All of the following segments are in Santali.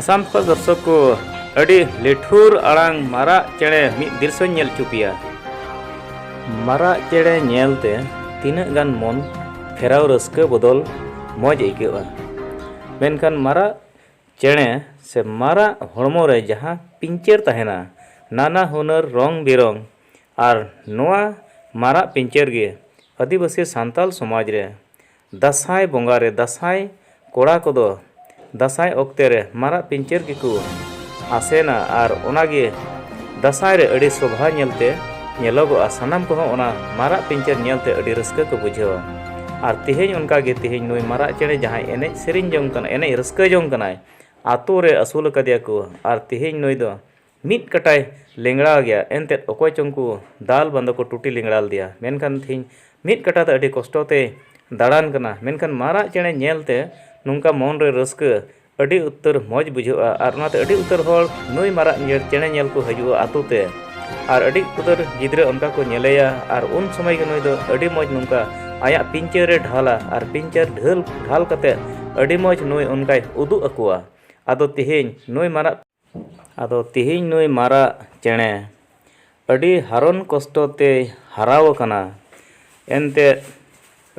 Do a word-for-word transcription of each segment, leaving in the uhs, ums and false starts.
ᱟᱥᱟᱢ ᱠᱷᱚᱱ ᱫᱚᱨᱥᱚᱠ ᱠᱚ, ᱟᱹᱰᱤ ᱞᱤᱴᱷᱩᱨ ᱟᱲᱟᱝ ᱢᱟᱨᱟᱜ ᱪᱮᱬᱮ ᱢᱤᱫ ᱫᱨᱤᱥᱥᱚᱧ ᱧᱮᱞ ᱦᱚᱪᱚ ᱯᱮᱭᱟ᱾ ᱢᱟᱨᱟᱜ ᱪᱮᱬᱮ ᱧᱮᱞᱛᱮ ᱛᱤᱱᱟᱹᱜ ᱜᱟᱱ ᱢᱚᱱ ᱯᱷᱮᱨᱟᱣ ᱨᱟᱹᱥᱠᱟᱹ ᱵᱚᱫᱚᱞ ᱢᱚᱡᱽ ᱟᱹᱭᱠᱟᱹᱜᱼᱟ᱾ ᱢᱮᱱᱠᱷᱟᱱ ᱢᱟᱨᱟᱜ ᱪᱮᱬᱮ ᱥᱮ ᱢᱟᱨᱟᱜ ᱦᱚᱲᱢᱚ ᱨᱮ ᱡᱟᱦᱟᱸ ᱯᱤᱧᱪᱟᱹᱨ ᱛᱟᱦᱮᱱᱟ, ᱱᱟᱱᱟ ᱦᱩᱱᱟᱹᱨ ᱨᱚᱝ ᱵᱤᱨᱚᱝ, ᱟᱨ ᱱᱚᱣᱟ ᱢᱟᱨᱟᱜ ᱯᱤᱧᱪᱟᱹᱨ ᱜᱮ ᱟᱹᱫᱤᱵᱟᱹᱥᱤ ᱥᱟᱱᱛᱟᱞ ᱥᱚᱢᱟᱡᱽ ᱨᱮ ᱫᱟᱸᱥᱟᱭ ᱵᱚᱸᱜᱟ ᱨᱮ ᱫᱟᱸᱥᱟᱭ ᱠᱚᱲᱟ ᱠᱚᱫᱚ ᱫᱟᱸᱥᱟᱭ ᱚᱠᱛᱮ ᱨᱮ ᱢᱟᱨᱟᱜ ᱯᱤᱧᱪᱟᱹᱨ ᱜᱮᱠᱚ ᱟᱥᱮᱱᱟ, ᱟᱨ ᱚᱱᱟᱜᱮ ᱫᱟᱸᱥᱟᱭ ᱨᱮ ᱟᱹᱰᱤ ᱥᱚᱵᱷᱟ ᱧᱮᱞᱛᱮ ᱧᱮᱞᱚᱜᱚᱜᱼᱟ᱾ ᱥᱟᱱᱟᱢ ᱠᱚᱦᱚᱸ ᱚᱱᱟ ᱢᱟᱨᱟᱜ ᱯᱤᱧᱪᱟᱹᱨ ᱧᱮᱞᱛᱮ ᱟᱹᱰᱤ ᱨᱟᱹᱥᱠᱟᱹ ᱠᱚ ᱵᱩᱡᱷᱟᱹᱣᱟ᱾ ᱟᱨ ᱛᱮᱦᱮᱧ ᱚᱱᱠᱟᱜᱮ ᱛᱮᱦᱮᱧ ᱱᱩᱭ ᱢᱟᱨᱟᱜ ᱪᱮᱬᱮ ᱡᱟᱦᱟᱸᱭ ᱮᱱᱮᱡ ᱥᱮᱨᱮᱧ ᱡᱚᱝ ᱠᱟᱱᱟ, ᱮᱱᱮᱡ ᱨᱟᱹᱥᱠᱟᱹ ᱡᱚᱝ ᱠᱟᱱᱟᱭ, ᱟᱛᱳ ᱨᱮ ᱟᱹᱥᱩᱞ ᱟᱠᱟᱫᱮᱭᱟ ᱠᱚ, ᱟᱨ ᱛᱮᱦᱮᱧ ᱱᱩᱭ ᱫᱚ ᱢᱤᱫ ᱠᱟᱴᱟᱭ ᱞᱮᱝᱲᱟ ᱜᱮᱭᱟ᱾ ᱮᱱᱛᱮᱫ ᱚᱠᱚᱭ ᱪᱚᱝ ᱠᱚ ᱫᱟᱞ ᱵᱟᱝ ᱫᱚᱠᱚ ᱴᱩᱴᱤ ᱞᱮᱝᱲᱟ ᱞᱮᱫᱮᱭᱟ, ᱢᱮᱱᱠᱷᱟᱱ ᱛᱮᱦᱮᱧ ᱢᱤᱫ ᱠᱟᱴᱟ ᱛᱮ ᱟᱹᱰᱤ ᱠᱚᱥᱴᱚ ᱛᱮᱭ ᱫᱟᱬᱟᱱ ᱠᱟᱱᱟ᱾ ᱢᱮᱱᱠᱷᱟᱱ ᱢᱟᱨᱟᱜ ᱪᱮᱬᱮ ᱧᱮᱞᱛᱮ ᱱᱚᱝᱠᱟ ᱢᱚᱱ ᱨᱮ ᱨᱟᱹᱥᱠᱟᱹ ᱟᱹᱰᱤ ᱩᱛᱟᱹᱨ ᱢᱚᱡᱽ ᱵᱩᱡᱷᱟᱹᱜᱼᱟ, ᱟᱨ ᱚᱱᱟᱛᱮ ᱟᱹᱰᱤ ᱩᱛᱟᱹᱨ ᱦᱚᱲ ᱱᱩᱭ ᱢᱟᱨᱟᱜ ᱧᱮ-, ᱪᱮᱬᱮ ᱧᱮᱞ ᱠᱚ ᱦᱤᱡᱩᱜᱼᱟ ᱟᱛᱳ ᱛᱮ, ᱟᱨ ᱟᱹᱰᱤ ᱩᱛᱟᱹᱨ ᱜᱤᱫᱽᱨᱟᱹ ᱚᱱᱠᱟ ᱠᱚ ᱧᱮᱞᱮᱭᱟ, ᱟᱨ ᱩᱱ ᱥᱚᱢᱚᱭ ᱜᱮ ᱱᱩᱭ ᱫᱚ ᱟᱹᱰᱤ ᱢᱚᱡᱽ ᱱᱚᱝᱠᱟ ᱟᱭᱟᱜ ᱯᱤᱧᱪᱟᱹᱨᱮ ᱰᱷᱟᱞᱟ, ᱟᱨ ᱯᱤᱧᱪᱟᱹᱨ ᱰᱷᱟᱹᱞ, ᱰᱷᱟᱞ ᱠᱟᱛᱮ ᱟᱹᱰᱤ ᱢᱚᱡᱽ ᱱᱩᱭ ᱚᱱᱠᱟᱭ ᱩᱫᱩᱜ ᱟᱠᱚᱣᱟ᱾ ᱟᱫᱚ ᱛᱮᱦᱮᱧ ᱱᱩᱭ ᱢᱟᱨᱟᱜ ᱟᱫᱚ ᱛᱮᱦᱮᱧ ᱱᱩᱭ ᱢᱟᱨᱟᱜ ᱪᱮᱬᱮ ᱟᱹᱰᱤ ᱦᱟᱨᱚᱱ ᱠᱚᱥᱴᱚ ᱛᱮᱭ ᱦᱟᱨᱟᱣ ᱟᱠᱟᱱᱟ᱾ ᱮᱱᱛᱮᱫ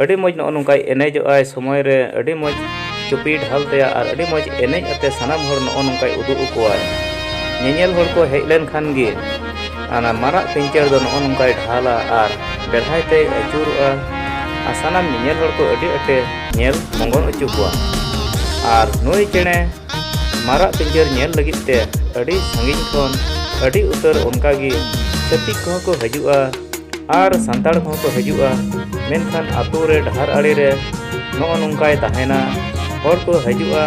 ᱟᱹᱰᱤ ᱢᱚᱡᱽ ᱱᱚᱜᱼᱚ ᱱᱚᱝᱠᱟᱭ ᱮᱱᱮᱡᱚᱜᱼᱟᱭ, ᱥᱚᱢᱚᱭ ᱨᱮ ᱟᱹᱰᱤ ᱢᱚᱡᱽ ᱪᱩᱯᱤ ᱰᱷᱟᱞ ᱛᱟᱭᱟ, ᱟᱨ ᱟᱹᱰᱤ ᱢᱚᱡᱽ ᱮᱱᱮᱡ ᱟᱛᱮ ᱥᱟᱱᱟᱢ ᱦᱚᱲ ᱱᱚᱜᱼᱚ ᱱᱚᱝᱠᱟᱭ ᱩᱫᱩᱜ ᱟᱠᱚᱣᱟᱭ᱾ ᱧᱮᱧᱮᱞ ᱦᱚᱲ ᱠᱚ ᱦᱮᱡ ᱞᱮᱱᱠᱷᱟᱱ ᱜᱮ ᱚᱱᱟ ᱢᱟᱨᱟᱜ ᱯᱤᱧᱪᱟᱹᱨ ᱫᱚ ᱱᱚᱜᱼᱚ ᱱᱚᱝᱠᱟᱭ ᱰᱷᱟᱞᱟ ᱟᱨ ᱵᱮᱲᱦᱟᱭ ᱛᱮᱭ ᱟᱹᱪᱩᱨᱚᱜᱼᱟ, ᱟᱨ ᱥᱟᱱᱟᱢ ᱧᱮᱧᱮᱞ ᱦᱚᱲ ᱠᱚ ᱟᱹᱰᱤ ᱟᱸᱴᱮ ᱧᱮᱞ ᱢᱚᱝᱜᱚᱞ ᱦᱚᱪᱚ ᱠᱚᱣᱟ᱾ ᱟᱨ ᱱᱩᱭ ᱪᱮᱬᱮ ᱢᱟᱨᱟᱜ ᱯᱤᱧᱪᱟᱹᱨ ᱧᱮᱞ ᱞᱟᱹᱜᱤᱫ ᱛᱮ ᱟᱹᱰᱤ ᱥᱟᱺᱜᱤᱧ ᱠᱷᱚᱱ ᱟᱹᱰᱤ ᱩᱛᱟᱹᱨ ᱚᱱᱠᱟᱜᱮ ᱪᱷᱟᱹᱛᱤᱠ ᱠᱚᱦᱚᱸ ᱠᱚ ᱦᱤᱡᱩᱜᱼᱟ ᱟᱨ ᱥᱟᱱᱛᱟᱲ ᱠᱚᱦᱚᱸ ᱠᱚ ᱦᱤᱡᱩᱜᱼᱟ᱾ ᱢᱮᱱᱠᱷᱟᱱ ᱟᱛᱳ ᱨᱮ ᱰᱟᱦᱟᱨ ᱟᱲᱮ ᱨᱮ ᱱᱚᱜᱼᱚ ᱱᱚᱝᱠᱟᱭ ᱛᱟᱦᱮᱱᱟ᱾ ᱦᱚᱲ ᱠᱚ ᱦᱤᱡᱩᱜᱼᱟ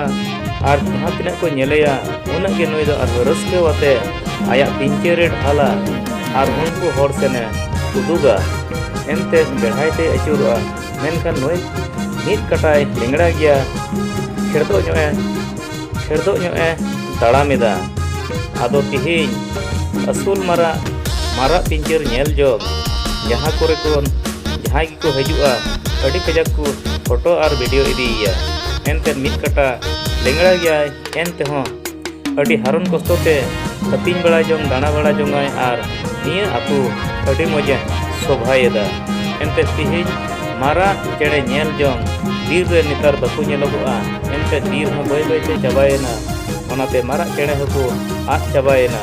ᱟᱨ ᱡᱟᱦᱟᱸ ᱛᱤᱱᱟᱹᱜ ᱠᱚ ᱧᱮᱞᱮᱭᱟ, ᱩᱱᱟᱹᱜ ᱜᱮ ᱱᱩᱭ ᱫᱚ ᱟᱨᱦᱚᱸ ᱨᱟᱹᱥᱠᱟᱹ ᱟᱛᱮ ᱟᱭᱟᱜ ᱯᱤᱧᱪᱟᱹᱨᱮ ᱰᱷᱟᱞᱟ ᱟᱨ ᱩᱱᱠᱩ ᱦᱚᱲ ᱥᱮᱱᱮ ᱩᱫᱩᱜᱟ᱾ ᱮᱱᱛᱮ ᱵᱮᱲᱦᱟᱭ ᱛᱮᱭ ᱟᱹᱪᱩᱨᱚᱜᱼᱟ, ᱢᱮᱱᱠᱷᱟᱱ ᱱᱩᱭ ᱢᱤᱫ ᱠᱟᱴᱟᱭ ᱞᱮᱝᱲᱟ ᱜᱮᱭᱟ, ᱠᱷᱮᱲᱫᱚᱜ ᱧᱚᱜ ᱮ ᱠᱷᱮᱲᱫᱚᱜ ᱧᱚᱜ ᱮ ᱛᱟᱲᱟᱢ ᱮᱫᱟ᱾ ᱟᱫᱚ ᱛᱤᱦᱤᱧ ᱟᱹᱥᱩᱞ ᱢᱟᱨᱟᱜ, ᱢᱟᱨᱟᱜ ᱯᱤᱧᱪᱟᱹᱨ ᱧᱮᱞ ᱡᱚᱝ ᱡᱟᱦᱟᱸ ᱠᱚᱨᱮ ᱠᱷᱚᱱ ᱡᱟᱦᱟᱸᱭ ᱜᱮᱠᱚ ᱦᱤᱡᱩᱜᱼᱟ, ᱟᱹᱰᱤ ᱠᱟᱡᱟᱠ ᱠᱚ ᱯᱷᱳᱴᱳ ᱟᱨ ᱵᱷᱤᱰᱤᱭᱳ ᱤᱫᱤᱭᱮᱭᱟ᱾ ᱮᱱᱛᱮᱫ ᱢᱤᱫ ᱠᱟᱴᱟ ᱞᱮᱝᱲᱟ ᱜᱮᱭᱟᱭ, ᱮᱱ ᱛᱮᱦᱚᱸ ᱟᱹᱰᱤ ᱦᱟᱨᱚᱱ ᱠᱚᱥᱴᱚ ᱛᱮ ᱟᱹᱛᱤᱧ ᱵᱟᱲᱟ ᱡᱚᱝ, ᱫᱟᱬᱟ ᱵᱟᱲᱟ ᱡᱚᱝᱟᱭ ᱟᱨ ᱱᱤᱭᱟᱹ ᱟᱹᱛᱩ ᱟᱹᱰᱤ ᱢᱚᱡᱮ ᱥᱚᱵᱷᱟᱭᱮᱫᱟ᱾ ᱮᱱᱛᱮᱫ ᱛᱤᱦᱤᱧ ᱢᱟᱨᱟᱜ ᱪᱮᱬᱮ ᱧᱮᱞ ᱡᱚᱝ ᱵᱤᱨ ᱨᱮ ᱱᱮᱛᱟᱨ ᱵᱟᱠᱚ ᱧᱮᱞᱚᱜᱚᱜᱼᱟ᱾ ᱮᱱᱛᱮᱫ ᱵᱤᱨ ᱦᱚᱸ ᱵᱟᱹᱭ ᱵᱟᱹᱭ ᱛᱮ ᱪᱟᱵᱟᱭᱮᱱᱟ᱾ ᱚᱱᱟᱛᱮ ᱢᱟᱨᱟᱜ ᱪᱮᱬᱮ ᱦᱚᱸᱠᱚ ᱟᱫ ᱪᱟᱵᱟᱭᱮᱱᱟ᱾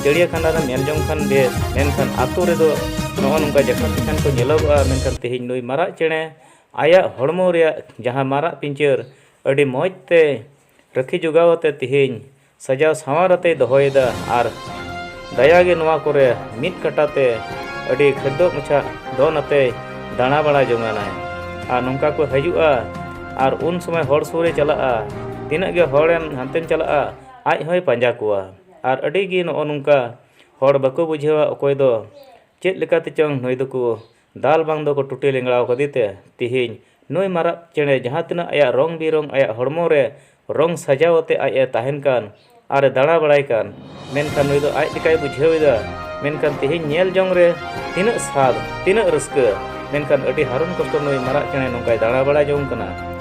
ᱪᱤᱲᱤᱭᱟᱠᱷᱟᱱᱟ ᱨᱮ ᱧᱮᱞ ᱡᱚᱝ ᱠᱷᱟᱱ ᱵᱮᱥ, ᱢᱮᱱᱠᱷᱟᱱ ᱟᱛᱳ ᱨᱮᱫᱚ ᱱᱚᱜᱼᱚ ᱱᱚᱝᱠᱟ ᱡᱟᱠᱷᱟᱱ ᱛᱤᱠᱷᱟᱱ ᱠᱚ ᱧᱮᱞᱚᱜᱚᱜᱼᱟ᱾ ᱢᱮᱱᱠᱷᱟᱱ ᱛᱮᱦᱮᱧ ᱱᱩᱭ ᱢᱟᱨᱟᱜ ᱪᱮᱬᱮ ᱟᱭᱟᱜ ᱦᱚᱲᱢᱚ ᱨᱮᱭᱟᱜ ᱡᱟᱦᱟᱸ ᱢᱟᱨᱟᱜ ᱯᱤᱧᱪᱟᱹᱨ ᱟᱹᱰᱤ ᱢᱚᱡᱽ ᱛᱮ ᱨᱟᱹᱠᱷᱤ ᱡᱚᱜᱟᱣ ᱟᱛᱮ ᱛᱮᱦᱮᱧ ᱥᱟᱡᱟᱣ ᱥᱟᱶᱟᱨ ᱟᱛᱮᱭ ᱫᱚᱦᱚᱭᱮᱫᱟ᱾ ᱟᱨ ᱫᱟᱭᱟ ᱜᱮ ᱱᱚᱣᱟ ᱠᱚᱨᱮ ᱢᱤᱫ ᱠᱟᱴᱟ ᱛᱮ ᱟᱹᱰᱤ ᱠᱷᱮᱨᱫᱚᱜ ᱢᱟᱪᱷᱟ ᱫᱚᱱ ᱟᱛᱮᱭ ᱫᱟᱬᱟ ᱵᱟᱲᱟ ᱡᱚᱝᱟᱱᱟᱭ᱾ ᱟᱨ ᱱᱚᱝᱠᱟ ᱠᱚ ᱦᱤᱡᱩᱜᱼᱟ᱾ ᱟᱨ ᱩᱱ ᱥᱚᱢᱚᱭ ᱦᱚᱲ ᱥᱩᱨ ᱮ ᱪᱟᱞᱟᱜᱼᱟ᱾ ᱛᱤᱱᱟᱹᱜ ᱜᱮ ᱦᱚᱲᱮᱢ ᱦᱟᱱᱛᱮᱢ ᱪᱟᱞᱟᱜᱼᱟ, ᱟᱡ ᱦᱚᱸᱭ ᱯᱟᱸᱡᱟ ᱠᱚᱣᱟ᱾ ᱟᱨ ᱟᱹᱰᱤ ᱜᱮ ᱱᱚᱜᱼᱚ ᱱᱚᱝᱠᱟ ᱦᱚᱲ ᱵᱟᱠᱚ ᱵᱩᱡᱷᱟᱹᱣᱟ, ᱚᱠᱚᱭ ᱫᱚ ᱪᱮᱫ ᱞᱮᱠᱟ ᱛᱮᱪᱚᱝ ᱱᱩᱭ ᱫᱚᱠᱚ ᱫᱟᱞ ᱵᱟᱝ ᱫᱚᱠᱚ ᱴᱩᱴᱤ ᱞᱮᱸᱜᱲᱟᱣ ᱠᱟᱫᱮ ᱛᱮ ᱛᱤᱦᱤᱧ ᱱᱩᱭ ᱢᱟᱨᱟᱜ ᱪᱮᱬᱮ ᱡᱟᱦᱟᱸ ᱛᱤᱱᱟᱹᱜ ᱟᱭᱟᱜ ᱨᱚᱝ ᱵᱤᱨᱚᱝ, ᱟᱭᱟᱜ ᱦᱚᱲᱢᱚ ᱨᱮ ᱨᱚᱝ ᱥᱟᱡᱟᱣ ᱟᱛᱮ ᱟᱡ ᱮ ᱛᱟᱦᱮᱱ ᱠᱟᱱ ᱟᱨ ᱮ ᱫᱟᱬᱟ ᱵᱟᱲᱟᱭ ᱠᱟᱱ, ᱢᱮᱱᱠᱷᱟᱱ ᱱᱩᱭ ᱫᱚ ᱟᱡ ᱞᱮᱠᱟᱭ ᱵᱩᱡᱷᱟᱹᱣ ᱮᱫᱟ᱾ ᱢᱮᱱᱠᱷᱟᱱ ᱛᱤᱦᱤᱧ ᱧᱮᱞ ᱡᱚᱝ ᱨᱮ ᱛᱤᱱᱟᱹᱜ ᱥᱟᱫ, ᱛᱤᱱᱟᱹᱜ ᱨᱟᱹᱥᱠᱟᱹ, ᱢᱮᱱᱠᱷᱟᱱ ᱟᱹᱰᱤ ᱦᱟᱨᱚᱱ ᱠᱚᱥᱴᱚ ᱱᱩᱭ ᱢᱟᱨᱟᱜ ᱪᱮᱬᱮ ᱱᱚᱝᱠᱟᱭ ᱫᱟᱬᱟ ᱵᱟᱲᱟ ᱡᱚᱝ ᱠᱟᱱᱟ᱾